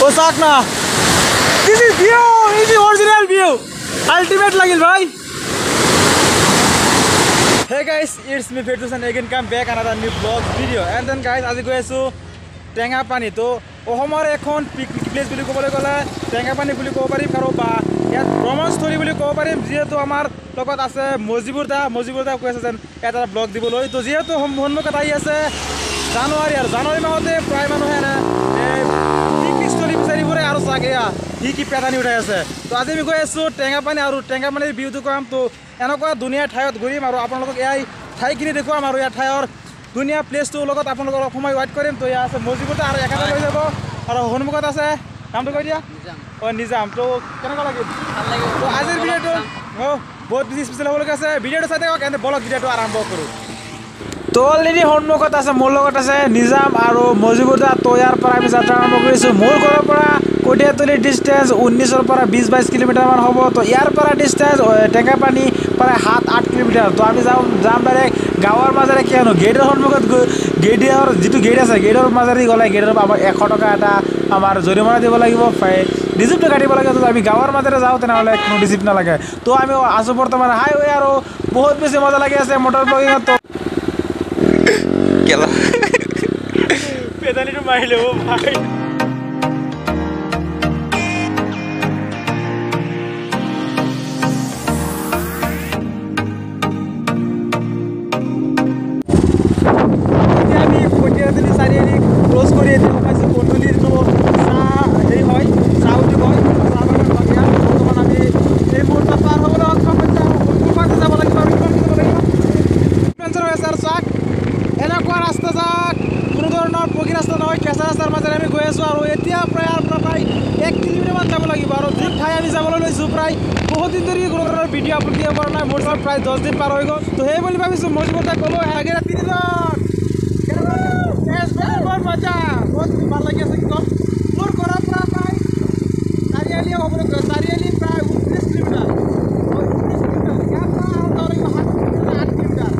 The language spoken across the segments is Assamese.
ও চাওক না, this is view, is original view, ultimate লাগিল ভাই। Hey guys, it's me Ferdous and again come back another new vlog video. And then guys, আজি গৈ আছো টেঙাপানী। তো অসমৰ এখন পিকনিক প্লেচ বুলি ক'বলৈ গ'লে টেঙাপানী বুলি ক'ব পাৰিম আৰু বা ইয়াত ভ্ৰমণস্থলী বুলি ক'ব পাৰিম, যিহেতু আমাৰ লগত আছে মজিবুৰ দা। মজিবুৰ দা কৈ আছে যেন এটা ব্লগ দিবলৈ। তো যিহেতু সন্মুখত আহি আছে জানুৱাৰী, আৰু জানুৱাৰী মাহতে প্ৰায় মানুহে পিকনিকস্থলী বিচাৰি ফুৰে আৰু চাগে সি কি পেটানি উঠাই আছে। তো আজি আমি গৈ আছোঁ টেঙাপানী আৰু টেঙাপানীৰ ভিউটো কাম। তো এনেকুৱা ধুনীয়া ঠাইত ঘূৰিম আৰু আপোনালোকক এই ঠাইখিনি দেখুৱাম আৰু ইয়াৰ ঠাইৰ ধুনীয়া প্লেচটোৰ লগত আপোনালোকক অলপ সময় ৱেইট কৰিম। তো ইয়াত আছে মজিবুৰ দা আৰু একেটা লৈ যাব আৰু সন্মুখত আছে নামটো কৈ দিয়া, অঁ নিজাম। তো কেনেকুৱা লাগিল? তো আজিৰ ভিডিঅ'টো বহুত বেছি স্পেচিয়েল হ'বলগীয়া আছে, ভিডিঅ'টো চাই থাকক। এনে বলক ভিডিঅ'টো আৰম্ভ কৰোঁ। তো অলৰেডি সন্মুখত আছে মোৰ লগত আছে নিজাম আৰু মজিবুৰ দা। তো ইয়াৰ পৰা আমি যাত্ৰা আৰম্ভ কৰিছোঁ। মোৰ ঘৰৰ পৰা কঠীয়াতলিৰ ডিষ্টেঞ্চ 19ৰ পৰা 20-22 কিলোমিটাৰমান হ'ব। তো ইয়াৰ পৰা ডিষ্টেঞ্চ টেঙাপানী প্ৰায় 7-8 কিলোমিটাৰ। তো আমি যাম ডাইৰেক্ট গাঁৱৰ মাজেৰে, কিয়নো গেটৰ সন্মুখত গৈ গেটৰ যিটো গেট আছে গেটৰ মাজেৰে গ'লে গেটৰ আমাক 100 টকা এটা আমাৰ জৰিমনা দিব লাগিব, ৰিচিপ্টটো কাটিব লাগে। তো আমি গাঁৱৰ মাজেৰে যাওঁ, তেনেহ'লে কোনো ৰিচিপ্ট নালাগে। তো আমি আছোঁ বৰ্তমান হাইৱে আৰু বহুত বেছি মজা লাগি আছে মটৰ ব্লগিঙত। তো পেদালিটো মাৰিলে ভাই। এতিয়া আমি কঠীয়াতলি চাৰিআলি ক্ৰছ কৰি এতিয়া সোমাইছোঁ কন্দুলিৰ যিটো চাহ হেৰি হয়, চাহ উদ্যোগ হয়, চাহ বাগান হয়। ইয়াত বৰ্তমান আমি এই মুহূৰ্তত পাৰ হ'বলৈ সক্ষম হৈছে আৰু সোঁফালে যাব লাগিব আৰু ইফালে যাব লাগিব। এডভেঞ্চাৰ হৈ আছে আৰু চাওক এনেকুৱা ৰাস্তা, চাওক কোনো ধৰণৰ পকী ৰাস্তা নহয়, কেঁচা ৰাস্তাৰ মাজেৰে আমি গৈ আছোঁ। আৰু এতিয়া প্ৰায় ইয়াৰ পৰা প্ৰায় 1 কিলোমিটাৰমান যাব লাগিব। আৰু যি ঠাই আমি যাবলৈ লৈছোঁ প্ৰায় বহুত দিন ধৰি কোনো ধৰণৰ ভিডিঅ' আপলোড দিব পৰা নাই, মোৰ ওচৰত প্ৰায় 10 দিন পাৰ হৈ গ'ল। তো সেই বুলি ভাবিছোঁ মজিবুৰ দাক ক'লোঁ আগে তিনিজন বহুত মজা, বহুত ভাল লাগি আছে। কি ক'ম, মোৰ ঘৰৰ পৰা প্ৰায় চাৰিআলি হ'বলৈ চাৰিআলি প্ৰায় 29 কিলোমিটাৰ, 29 কিলোমিটাৰ। ইয়াৰ পৰা আৰু যাব লাগিব 7 কিলোমিটাৰ, 8 কিলোমিটাৰ।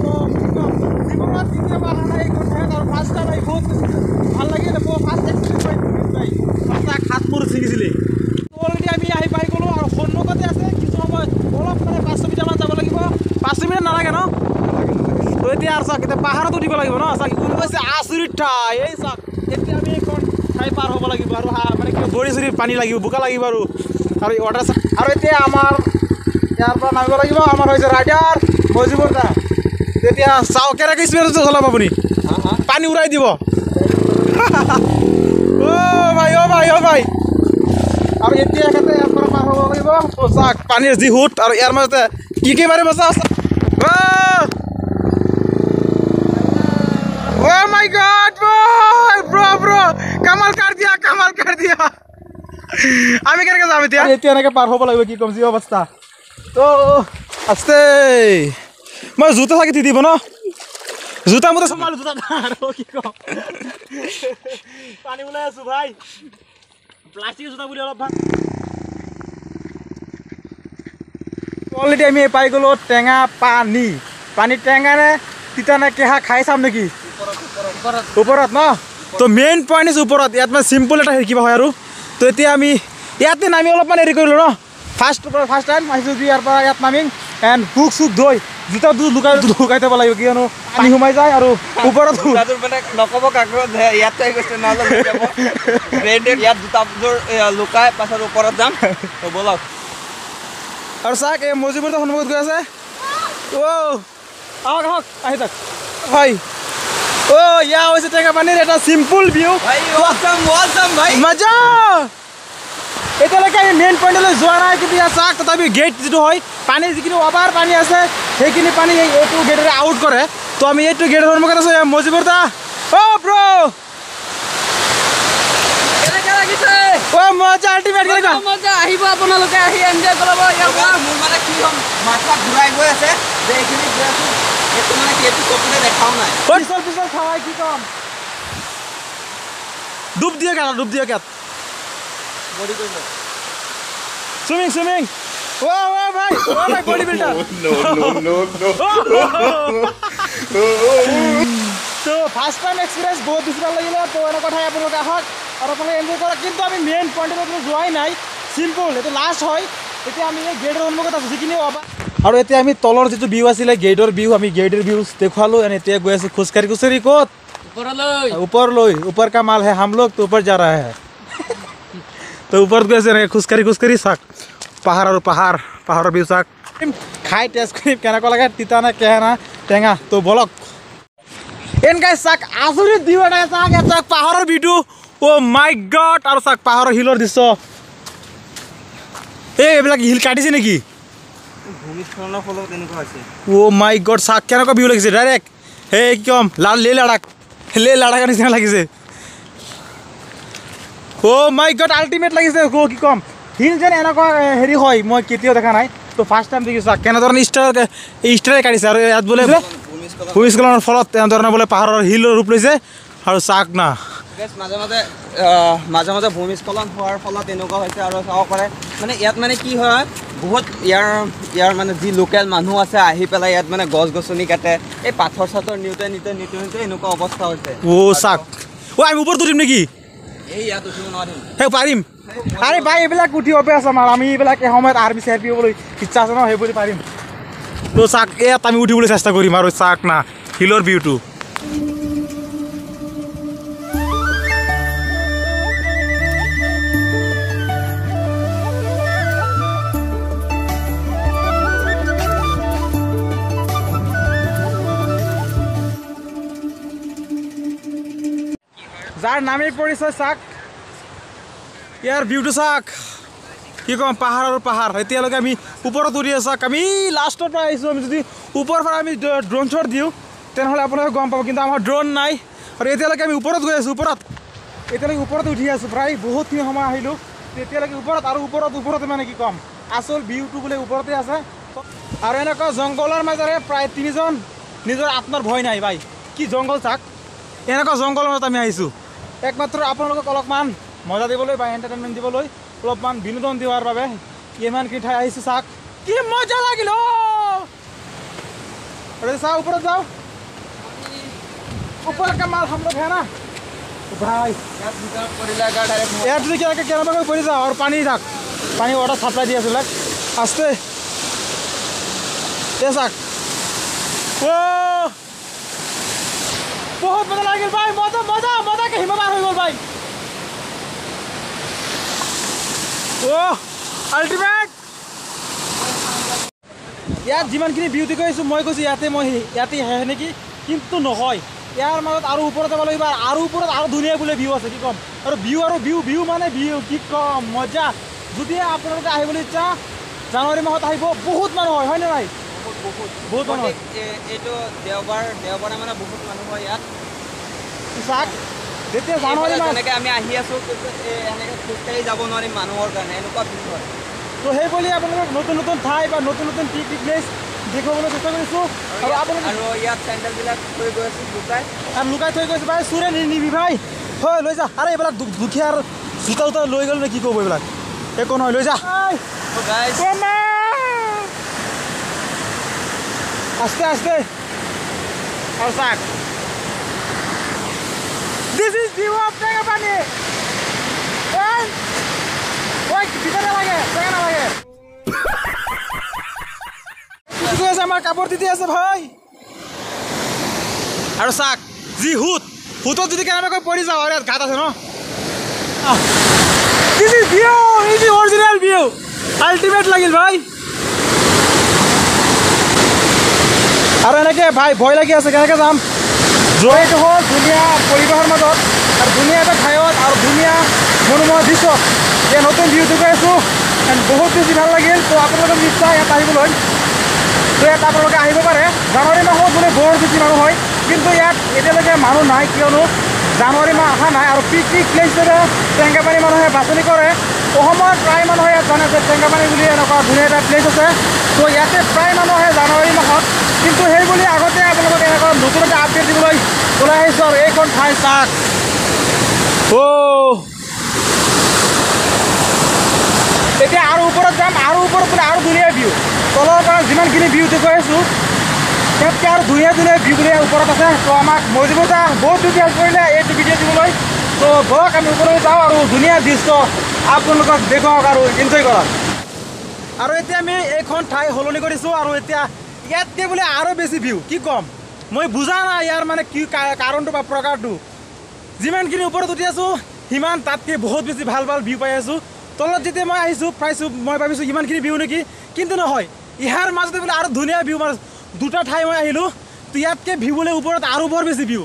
তো কি ক'ম, জীৱনত কেতিয়াবা অহা নাই এইখন ঠাইত আৰু ফাৰ্ষ্ট টাইম আহি বহুত বেছি ভাল লাগিল। মোৰ ফাৰ্ষ্ট এক্সপিৰিয়েঞ্চ ভাই, সঁচা হাত মোৰ ছিঙিছিলে। অলৰেডি আমি আহি পাই গ'লোঁ আৰু সন্মুখতে আছে কিছু সময় অলপ মানে 500 মিটাৰমান যাব লাগিব, 500 মিটাৰ নালাগে ন। তো এতিয়া আৰু চাওক এতিয়া পাহাৰত উঠিব লাগিব ন, চাওক হৈছে আচৰিত ঠাই এই চাওক। এতিয়া আমি এইখন ঠাই পাৰ হ'ব লাগিব আৰু মানে কি ভৰি চৰি পানী লাগিব, বোকা লাগিব আৰু আৰু ৱাটাৰ। আৰু এতিয়া আমাৰ ইয়াৰ পৰা নামিব লাগিব। আমাৰ হৈছে ৰাইডাৰ মজিবুৰ দা। তেতিয়া চাওক কেনেকৈ স্পীডত চলাব আপুনি, পানী উৰাই দিব। অ' ভাই, অ' ভাই, অ' ভাই। আৰু এতিয়া এখেতে ইয়াৰ পৰা পাৰ হ'ব লাগিব। চাওক পানীৰ যি সোঁত আৰু ইয়াৰ মাজতে কি কি মাৰিব চাওক। Oh my God, boy! Bro, bro! Kamal kar diya, kamal kar diya. আমি কেনেকৈ যাম এতিয়া? এতিয়া এনেকৈ পাৰ হ'ব লাগিব, কি ক'ম যি অৱস্থা। তো আস্তে মই জোতা চাগে দি দিব ন, জোতা মোতা সোমালো জোতা আৰু কি ক'ম, পানী ওলাই আছো ভাই। প্লাষ্টিক জোতা বুলি অলপ ভাল। অলৰেডি আমি পাই গ'লো টেঙা পানী। পানী টেঙা নে তিতা নে কেহা খাই চাম নেকি ওপৰত ন। তো মেইন পইণ্ট is ওপৰত, ইয়াত মানে চিম্পল এটা হেৰি কিবা হয় আৰু। তো এতিয়া আমি ইয়াতে নামি অলপমান হেৰি কৰিলোঁ ন, ফাৰ্ষ্ট টাইম আহিছোঁ যি ইয়াৰ পৰা ইয়াত নামিম এণ্ড বুক চুক ধুই জোতা লুকাই লুকাই থ'ব লাগিব, কিয়নো পানী সোমাই যায় আৰু ওপৰত মানে নক'ব কাকো ইয়াত গৈছে নহ'লে ইয়াত জোতাযোৰ লুকাই পাছত ওপৰত যাম। তো ব'লক। আৰু চাওক এই মজিবুৰ সন্মুখত গৈ আছে। অ' আহক আহক আহি থাক ভাই। অ' ইয়া হৈছে টেঙাপানীৰ এটা চিম্পল ভিউ। মজা। এতিয়ালৈকে আমি মেইন পইণ্টলৈ যোৱা নাই, কিন্তু ইয়াত চাওক তথাপি গেট যিটো হয় পানীৰ যিখিনি অভাৰ পানী আছে সেইখিনি পানী এইটো গেটেৰে আউট কৰে। তো আমি এইটো গেটৰ সন্মুখত আছোঁ। মজিবুৰ দা, অ' ব্ৰ, অ' মজা, আল্টিমেট। কেনেকুৱা মজা, আহিব আপোনালোকে আহি এনজয় কৰিব। ইয়াৰ পৰা মোৰ মানে কি হ'ম, মাথা ঘূৰাই গৈ আছে যে এইখিনি গৈ আছোঁ, এইটো মানে কি এইটো চকুৰে দেখাও নাই। পিছল পিছল খাৱাই কি ক'ম, ডুব দিয়ে গাত, ডুব দিয়ে গাত। Swimming swimming. ও ও ভাই, ও ভাই body builder. No no no no. তো ফাৰ্ষ্ট টাইম এক্সপিৰিয়েঞ্চ বহুত বেছি ভাল লাগিলে। তো এনেকুৱা ঠাই আপোনালোকে আহক। আৰু আপোনালোকে এনজয় কৰক। কিন্তু আমি মেইন পইণ্টত যোৱাই নাই, চিম্পল এইটো লাষ্ট হয়। এতিয়া আমি এই গেটৰ সন্মুখত আছোঁ যিখিনি। আৰু এতিয়া আমি তলৰ যিটো ভিউ আছিলে গেটৰ ভিউ, আমি গেটৰ ভিউ দেখুৱালোঁ। এণ্ড এতিয়া গৈ আছোঁ খোজকাঢ়ি খোজকাঢ়ি ক'ত? ওপৰলৈ। ওপৰ কা মাল হে হাম লোক, তো ওপৰ যা ৰহা হে। তো ওপৰত গৈ আছোঁ এনেকৈ খোজকাঢ়ি খোজকাঢ়ি। চাওক পাহাৰ আৰু পাহাৰ, পাহাৰৰ ভিউ চাওক। খাই টেষ্ট কৰিম কেনেকুৱা লাগে, তিতা নে কেহা না টেঙা। তো বলক। এনকাই চাক আচৰিত ভিউ এটা চাক, ইয়াত চাক পাহাৰৰ ভিউটো। অ' মাই গড! আৰু চাক পাহাৰৰ শিলৰ দৃশ্য। এই এইবিলাক শিল কাটিছে নেকি? ভূমিস্খলনৰ ফলত তেনেকুৱা হৈছে। অ' মাই গড, চাক কেনেকুৱা ভিউ লাগিছে ডাইৰেক্ট। সেই কি ক'ম, লাল লে লাডাখ, লে লাডাখৰ নিচিনা লাগিছে। অ' মাই গড, আল্টিমেট লাগিছে। কি ক'ম, শিল যেন এনেকুৱা হেৰি হয় মই কেতিয়াও দেখা নাই। তো ফাৰ্ষ্ট টাইম দেখিছোঁ। চাক কেনেধৰণে ষ্টাৰে কাটিছে। আৰু ইয়াত বোলে ভূমিস্খলনৰ ফলত এনেধৰণে বোলে পাহাৰৰ শিলৰ ৰূপ লৈছে। আৰু চাক না মাজে মাজে ভূমিস্খলন হোৱাৰ ফলত এনেকুৱা হৈছে। আৰু চাব পাৰে মানে ইয়াত মানে কি হয়, বহুত ইয়াৰ মানে যি লোকেল মানুহ আছে আহি পেলাই ইয়াত মানে গছ গছনি কাটে, এই পাথৰ চাথৰ নিওঁতে নিওঁতে নিওঁতে নিওঁতে এনেকুৱা অৱস্থা হৈছে। অ' চাক, অ' আমি ওপৰত উঠিম নেকি? এই ইয়াত উঠিব নোৱাৰিম। সেই পাৰিম। আৰে ভাই এইবিলাক উঠি অভ্যাস আমাৰ, আমি এইবিলাক এসময়ত আৰ্মি চাৰ্মি হ'বলৈ ইচ্ছা আছে ন, সেইবুলি পাৰিম। তো চাক ইয়াত আমি উঠিবলৈ চেষ্টা কৰিম। আৰু চাক না শিলৰ ভিউটো। যাৰ নামেই পৰিছে চাক, ইয়াৰ ভিউটো চাক। কি ক'ম, পাহাৰ আৰু পাহাৰ। এতিয়ালৈকে আমি ওপৰত উঠি আছোঁ। চাক আমি লাষ্টৰ পৰা আহিছোঁ। আমি যদি ওপৰৰ পৰা আমি ড্ৰোন শ্বট দিওঁ তেনেহ'লে আপোনালোকে গম পাব, কিন্তু আমাৰ ড্ৰোন নাই। আৰু এতিয়ালৈকে আমি ওপৰত গৈ আছোঁ, ওপৰত এতিয়ালৈকে ওপৰত উঠি আছোঁ। প্ৰায় বহুতখিনি সময় আহিলোঁ এতিয়ালৈকে ওপৰত। আৰু ওপৰত ওপৰতে মানে কি ক'ম, আচল ভিউটো বোলে ওপৰতে আছে। আৰু এনেকুৱা জংঘলৰ মাজেৰে প্ৰায় তিনিজন, নিজৰ আত্মাৰ ভয় নাই ভাই। কি জংঘল চাক, এনেকুৱা জংঘলৰ মাজত আমি আহিছোঁ একমাত্ৰ আপোনালোকক অলপমান মজা দিবলৈ বা এণ্টাৰটেইনমেণ্ট দিবলৈ, অলপমান বিনোদন দিয়াৰ বাবে ইমানখিনি ঠাই আহিছোঁ। চাক কি মজা লাগিল। আৰু চাওঁ ওপৰত যাওঁ, ওপৰত কা মাল হাম লোগ হে না ভাই। ইয়াত যদি কেনেকৈ কেনেবাকৈ পৰি যাওঁ। আৰু পানী থাক, পানী ৱাটাৰ চাপ্লাই দি আছে এইবিলাক। আস্তে এই চাক, অ' বহুত মজা লাগিল ভাই। মজা মজা মজাকে হিমা পাৰ হৈ গ'ল ভাই। অ' আল্টিমেট। ইয়াত যিমানখিনি ভিউ দেখুৱাইছোঁ মই কৈছোঁ ইয়াতে মই ইয়াতে শেষ নেকি, কিন্তু নহয়। ইয়াৰ মাজত আৰু ওপৰত যাব লাগিব। আৰু ওপৰত আৰু ধুনীয়া বোলে ভিউ আছে। কি ক'ম, আৰু ভিউ আৰু ভিউ, ভিউ মানে ভিউ, কি ক'ম মজা। যদি আপোনালোকে আহিবলৈ ইচ্ছা জানুৱাৰী মাহত আহিব, বহুত মানুহ হয়, হয়নে নাই? বহুত মানুহ হয়। এইটো দেওবাৰ, দেওবাৰে মানে বহুত মানুহ হয় ইয়াত। চাক যেতিয়া জানুৱাৰী মাহ যেনেকৈ আমি আহি আছোঁ, কিন্তু এনেকৈ খোজকাঢ়ি যাব নোৱাৰিম মানুহৰ কাৰণে, এনেকুৱা ভিৰ হয়। তো সেই বুলি আপোনালোকক নতুন নতুন ঠাই বা নতুন নতুন পিকনিক প্লেচ দেখুৱাবলৈ চেষ্টা কৰিছোঁ। আৰু আপোনালোক আৰু ইয়াত চেণ্ডেলবিলাক থৈ গৈ আছোঁ লুকাই, আৰু লুকাই থৈ গৈছোঁ ভাই, চোৰে নিবি ভাই। হয় লৈ যা। আৰে এইবিলাক দুখীয়াৰ জোতা জোতা লৈ গ'লে কি ক'ব, এইবিলাক একো নহয়, লৈ যা। আস্তে আস্তে। আৰু চাক, this is view of Tengapani. ঐ ভিতৰে লাগে, টেঙা নালাগে। কি আছে আমাৰ কাপোৰ তিতি আছে ভাই। আৰু চাক যি সোঁত, সোঁতত যদি কেনেবাকৈ পৰি যাওঁ, আৰু ইয়াত ঘাট আছে ন। This is view, is original view, ultimate লাগিল ভাই। আৰু এনেকৈ ভাই ভয় লাগি আছে কেনেকৈ যাম। এইটো হ'ল ধুনীয়া পৰিৱেশৰ মাজত আৰু ধুনীয়া এটা ঠাইত আৰু ধুনীয়া মনোমোহা দৃশ্য। এই নতুন ভিউ দেখুৱাই আছোঁ এণ্ড বহুত বেছি ভাল লাগিল। তো আপোনালোকে নিশ্চয় ইয়াত আহিবলৈ, তো ইয়াত আপোনালোকে আহিব পাৰে। জানুৱাৰী মাহত বোলে বৰ বেছি মানুহ হয়, কিন্তু ইয়াত এতিয়ালৈকে মানুহ নাই, কিয়নো জানুৱাৰী মাহ অহা নাই। আৰু পিকনিক প্লেচ হিচাপে টেংগাপানী মানুহে বাছনি কৰে। অসমৰ প্ৰায় মানুহে ইয়াত জানে যে টেংগাপানী বুলি এনেকুৱা ধুনীয়া এটা প্লেচ আছে। তো ইয়াতে প্ৰায় মানুহ আহে জানুৱাৰী মাহত। কিন্তু সেই বুলি আগতে আপোনালোকক এনেকুৱা নতুন এটা আপডেট দিবলৈ ওলাই আহিছোঁ। আৰু এইখন ঠাই চাক, অ' এতিয়া আৰু ওপৰত যাম, আৰু ওপৰত গ'লে আৰু ধুনীয়া ভিউ। তলৰ পৰা যিমানখিনি ভিউ দেখুৱাই আছোঁ তাতকৈ আৰু ধুনীয়া ধুনীয়া ভিউ বোলে ওপৰত আছে। তো আমাক মজিবুদা বহুত বেছি হেল্প কৰিলে এইটো ভিডিঅ' দিবলৈ। তো বলক আমি ওপৰলৈ যাওঁ আৰু ধুনীয়া দৃশ্য আপোনালোকক দেখুৱাওক আৰু এনজয় কৰক। আৰু এতিয়া আমি এইখন ঠাই সলনি কৰিছোঁ আৰু এতিয়া ইয়াতকৈ বোলে আৰু বেছি ভিউ, কি ক'ম মই বুজা নাই ইয়াৰ মানে কি কাৰণটো বা প্ৰকাৰটো। যিমানখিনি ওপৰত উঠি আছোঁ সিমান তাতকৈ বহুত বেছি ভাল ভাল ভিউ পাই আছোঁ। তলত যেতিয়া মই আহিছোঁ পাইছোঁ, মই ভাবিছোঁ ইমানখিনি ভিউ নেকি, কিন্তু নহয়, ইয়াৰ মাজতে বোলে আৰু ধুনীয়া ভিউ। মানে দুটা ঠাই মই আহিলোঁ, তো ইয়াতকৈ ভিউ বোলে ওপৰত আৰু বৰ বেছি ভিউ।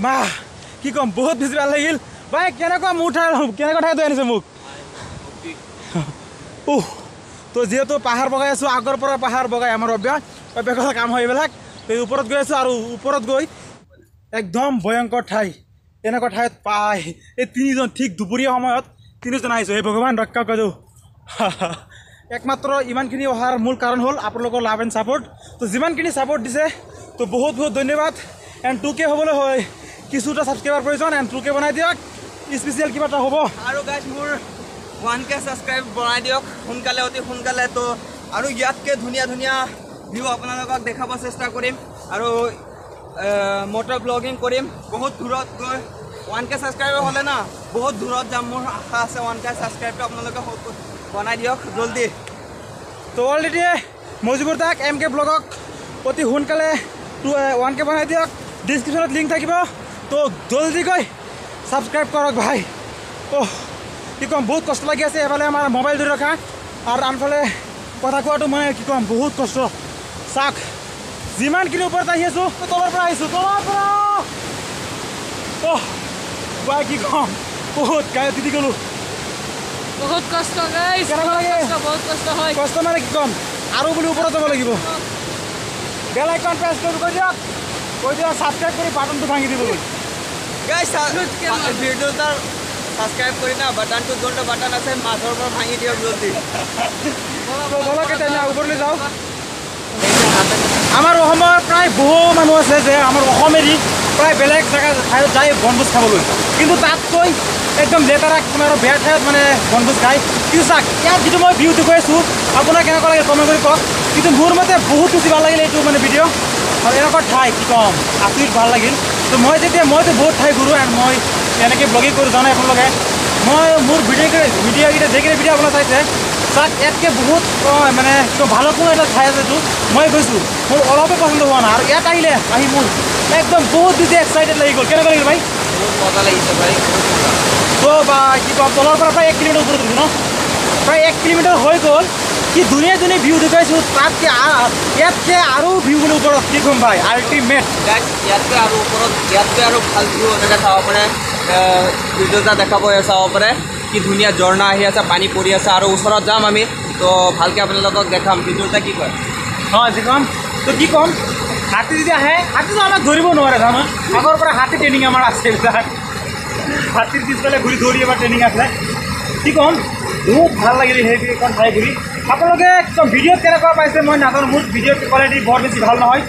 বাহ কি ক'ম, বহুত বেছি ভাল লাগিল। ভাই কেনেকুৱা মোৰ ঠাই, কেনেকুৱা ঠাই আনিছে মোক। উহ, তো যিহেতু পাহাৰ বগাই আছোঁ, আগৰ পৰা পাহাৰ বগাই আমাৰ অভ্যাস, অভ্যাসৰ কাম হয় এইবিলাক। তো ওপৰত গৈ আছোঁ আৰু ওপৰত গৈ একদম ভয়ংকৰ ঠাই, এনেকুৱা ঠাইত পাই এই তিনিজন ঠিক দুপৰীয়া সময়ত তিনিজন আহিছোঁ। হে ভগৱান ৰক্ষা কৰোঁ। একমাত্ৰ ইমানখিনি অহাৰ মূল কাৰণ হ'ল আপোনালোকৰ লাভ এণ্ড ছাপৰ্ট। তো যিমানখিনি ছাপৰ্ট দিছে তো বহুত বহুত ধন্যবাদ। এণ্ড 2K হ'বলৈ হয় কিছুটা ছাবস্ক্ৰাইবাৰ প্ৰয়োজন, এণ্ড 2K বনাই দিয়ক, স্পেচিয়েল কিবা এটা হ'ব। আৰু গাইজ মোৰ 1K subscribe বনাই দিয়ক সোনকালে, অতি সোনকালে। তো আৰু ইয়াতকৈ ধুনীয়া ধুনীয়া ভিউ আপোনালোকক দেখাব চেষ্টা কৰিম আৰু মটৰ ব্লগিং কৰিম বহুত দূৰত গৈ। 1K subscriber হ'লে না বহুত দূৰত যাম, মোৰ আশা আছে। 1K ছাবস্ক্ৰাইবটো আপোনালোকে বনাই দিয়ক জল্দি। তো অলৰেডি মজিবুৰ দাক এম কে ব্লগক অতি সোনকালে 1K বনাই দিয়ক, ডিছক্ৰিপশ্যনত লিংক থাকিব। তো জল্দি গৈ ছাবস্ক্ৰাইব কৰক ভাই। অহ কি ক'ম, বহুত কষ্ট লাগি আছে। এফালে আমাৰ মোবাইল ধৰি ৰখা আৰু আনফালে কথা কোৱাটো মানে কি ক'ম বহুত কষ্ট। চাওক যিমানখিনি ওপৰত আহি আছোঁ, তলৰ পৰা আহিছোঁ, তলৰ পৰা অহ ভাই কি ক'ম, বহুত গায়ক তিতি গ'লোঁ। বহুত কষ্ট গাইজ, কেনেকুৱা লাগে? বহুত কষ্ট হয়। কষ্ট মানে কি ক'ম, আৰু বুলি ওপৰত যাব লাগিব। বেল আইকন প্ৰেছ কৰি কৈ দিয়ক, কৈ দিয়ক ছাবস্ক্ৰাইব কৰি বাটনটো ভাঙি দিবলৈ। গাইজ ভিডিঅ'টা ছাবস্ক্ৰাইব কৰি না বাটনটো, যোনটো বাটন আছে মাজৰ পৰা ভাঙি দিয়ক জল্দি। বলক এতিয়া আমি ওপৰলৈ যাওঁ। আমাৰ অসমৰ প্ৰায় বহু মানুহ আছে যে আমাৰ অসম এৰি প্ৰায় বেলেগ জেগা ঠাইত যায় বনভোজ খাবলৈ, কিন্তু তাতকৈ একদম লেতেৰা আৰু বেয়া ঠাইত মানে বনভোজ খায়। কিন্তু চাওক ইয়াত যিটো মই ভিউ দেখুৱাই আছোঁ, আপোনাৰ কেনেকুৱা লাগে কমেণ্ট কৰি কওক। কিন্তু মোৰ মতে বহুত বেছি ভাল লাগিল এইটো মানে ভিডিঅ'। আৰু এনেকুৱা ঠাই কি ক'ম, আচৰিত ভাল লাগিল। তো মই যেতিয়া মইতো বহুত ঠাই ঘূৰোঁ এণ্ড মই এনেকৈ ব্লগিং কৰোঁ, জানে আপোনালোকে। মই মোৰ ভিডিঅ'কেইটা যিকেইটা ভিডিঅ' আপোনালোকে চাইছে, তাত ইয়াতকৈ বহুত মানে ভালো কোনো এটা ঠাই আছে এইটো মই গৈছোঁ, মোৰ অলপো পচন্দ হোৱা নাই। আৰু ইয়াত আহিলে আহি মোৰ একদম বহুত বেছি এক্সাইটেড লাগি গ'ল। কেনেকুৱা লাগিল ভাই? বহুত মজা লাগিছে ভাই। তো বা কি ক'ম, তলৰ পৰা প্ৰায় 1 কিলোমিটাৰ ওপৰত উঠিছোঁ ন, প্ৰায় 1 কিলোমিটাৰ হৈ গ'ল। কি ধুনীয়া ধুনীয়া ভিউ দেখুৱাইছোঁ, তাতকৈ ইয়াতকৈ আৰু ভিউ বুলি ওপৰত কি ক'ম ভাই, আল্টিমেট। ইয়াতকৈ আৰু ওপৰত, ইয়াতকৈ আৰু ভাল ভিউ এনেকৈ চাব পাৰে, ভিডিঅ' এটা দেখাব চাব পাৰে। কি ধুনীয়া ঝৰ্ণা আহি আছে, পানী পৰি আছে। আৰু ওচৰত যাম আমি, তো ভালকৈ আপোনালোকক দেখাম। ভিডিঅ'টা কি কয়? হয় যি ক'ম, তো কি ক'ম, হাতী যদি আহে, হাতীটো আমাক ধৰিব নোৱাৰে জানো, আগৰ পৰা হাতী ট্ৰেইনিং আমাৰ আছে এইবিলাক, হাতীৰ পিছফালে ঘূৰি ধৰি আমাৰ ট্ৰেইনিং আছে। কি ক'ম, বহুত ভাল লাগিল সেইখন ঠাই ঘূৰি। আপোনালোকে একদম ভিডিঅ'ত কেনেকুৱা পাইছে মই নাজানো, মোৰ ভিডিঅ' কোৱালিটি বৰ বেছি ভাল নহয়।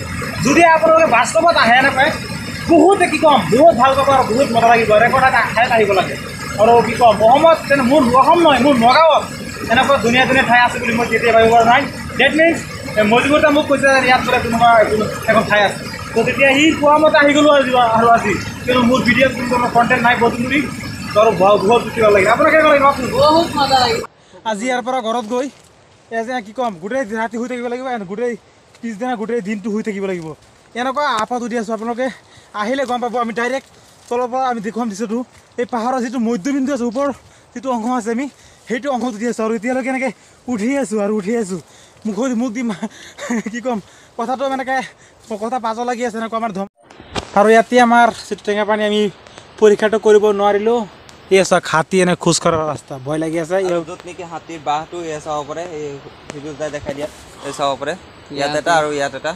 যদি আপোনালোকে বাস্তৱত আহে এনেকৈ বহুত কি ক'ম, বহুত ভাল পাব আৰু বহুত মজা লাগিব। এনেকুৱা ঠাইত আহিব লাগে। আৰু কি ক'ম, অসমত তেনে মোৰ অসম নহয়, মোৰ নগাঁৱত এনেকুৱা ধুনীয়া ধুনীয়া ঠাই আছে বুলি মই কেতিয়াও ভাবিব পৰা নাই। That means Mojibur দা মোক কৈছে ইয়াত বোলে কোনোবা এখন ঠাই আছে, তো তেতিয়া সি কোৱা মতে আহি গ'লোঁ আজি। আৰু আজি কিন্তু মোৰ ভিডিঅ'ত কোনো ধৰণৰ কণ্টেণ্ট নাই বহুত বুলি, আৰু বহুত বেছি ভাল লাগিল। আপোনাক কেনেকুৱা লাগিল? বহুত মজা লাগিল। আজি ইয়াৰ পৰা ঘৰত গৈ এ কি ক'ম, গোটেই ৰাতি শুই থাকিব লাগিব এণ্ড গোটেই পিছদিনা গোটেই দিনটো শুই থাকিব লাগিব। এনেকুৱা আপাত উঠি আছোঁ, আপোনালোকে আহিলে গম পাব। আমি ডাইৰেক্ট তলৰ পৰা আমি দেখুৱাম দৃশ্যটো, এই পাহাৰৰ যিটো মধ্যবিন্দু আছে, ওপৰ যিটো অংশ আছে, আমি সেইটো অংশত উঠি আছোঁ। আৰু এতিয়ালৈকে এনেকৈ উঠি আছোঁ আৰু উঠি আছোঁ। মুখত মুখ দি কি ক'ম, কথাটো এনেকৈ কথা পাজ লাগি আছে এনেকুৱা আমাৰ ধম। আৰু ইয়াতে আমাৰ যিটো টেঙা পানী আমি পৰীক্ষাটো কৰিব নোৱাৰিলোঁ। এই চাওক হাতী এনে খোজ কঢ়াৰ ৰাস্তা, ভয় লাগি আছে। য'ত নেকি হাতীৰ বাঁহটো এই চাব পাৰে, এই সেইটো যাই দেখাই দিয়া, এই চাব পাৰে, ইয়াত এটা আৰু ইয়াত এটা।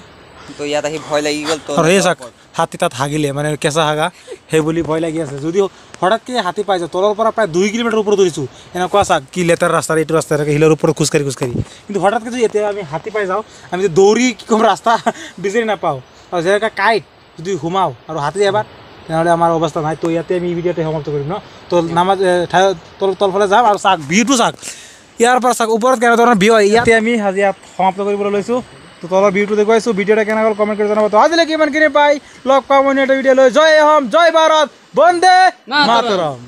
তো ইয়াত আহি ভয় লাগি গ'ল। আৰু সেই চাওক হাতী তাত হাগিলে, মানে কেঁচা হাগা, সেই বুলি ভয় লাগি আছে। যদি হঠাৎকৈ হাতী পাই যায়, তলৰ পৰা প্ৰায় 2 কিলোমিটাৰ ওপৰত উঠিছোঁ, এনেকুৱা চাওক কি লেতেৰা ৰাস্তা, এইটো ৰাস্তা এনেকৈ শিলৰ ওপৰত খোজকাঢ়ি খোজকাঢ়ি। কিন্তু হঠাৎকৈ যদি এতিয়া আমি হাতী পাই যাওঁ, আমি যদি দৌৰি কি ক'ম ৰাস্তা বিচাৰি নাপাওঁ। আৰু যেনেকৈ কাঁইট যদি সোমাওঁ আৰু হাতী এবাৰ, তেনেহ'লে আমাৰ অৱস্থা নাই। তো ইয়াতে আমি ভিডিঅ'টো সমাপ্ত কৰিম ন। তো নামাজ ঠাই তলফালে যাম আৰু চাওক ভিউটো চাওক, ইয়াৰ পৰা চাওক ওপৰত কেনেধৰণৰ ভিউ হয়। ইয়াতে আমি আজি ইয়াত সমাপ্ত কৰিবলৈ লৈছোঁ। তো তলৰ ভিউটো দেখুৱাইছোঁ। ভিডিঅ'টা কেনেকুৱা হ'ল কমেণ্ট কৰি জনাব। তো আজিলৈকে ইমানখিনি পাই লগ পাম অন্য এটা ভিডিঅ' লৈ। জয় অসম, জয় ভাৰত, বন্দে মাতৰম।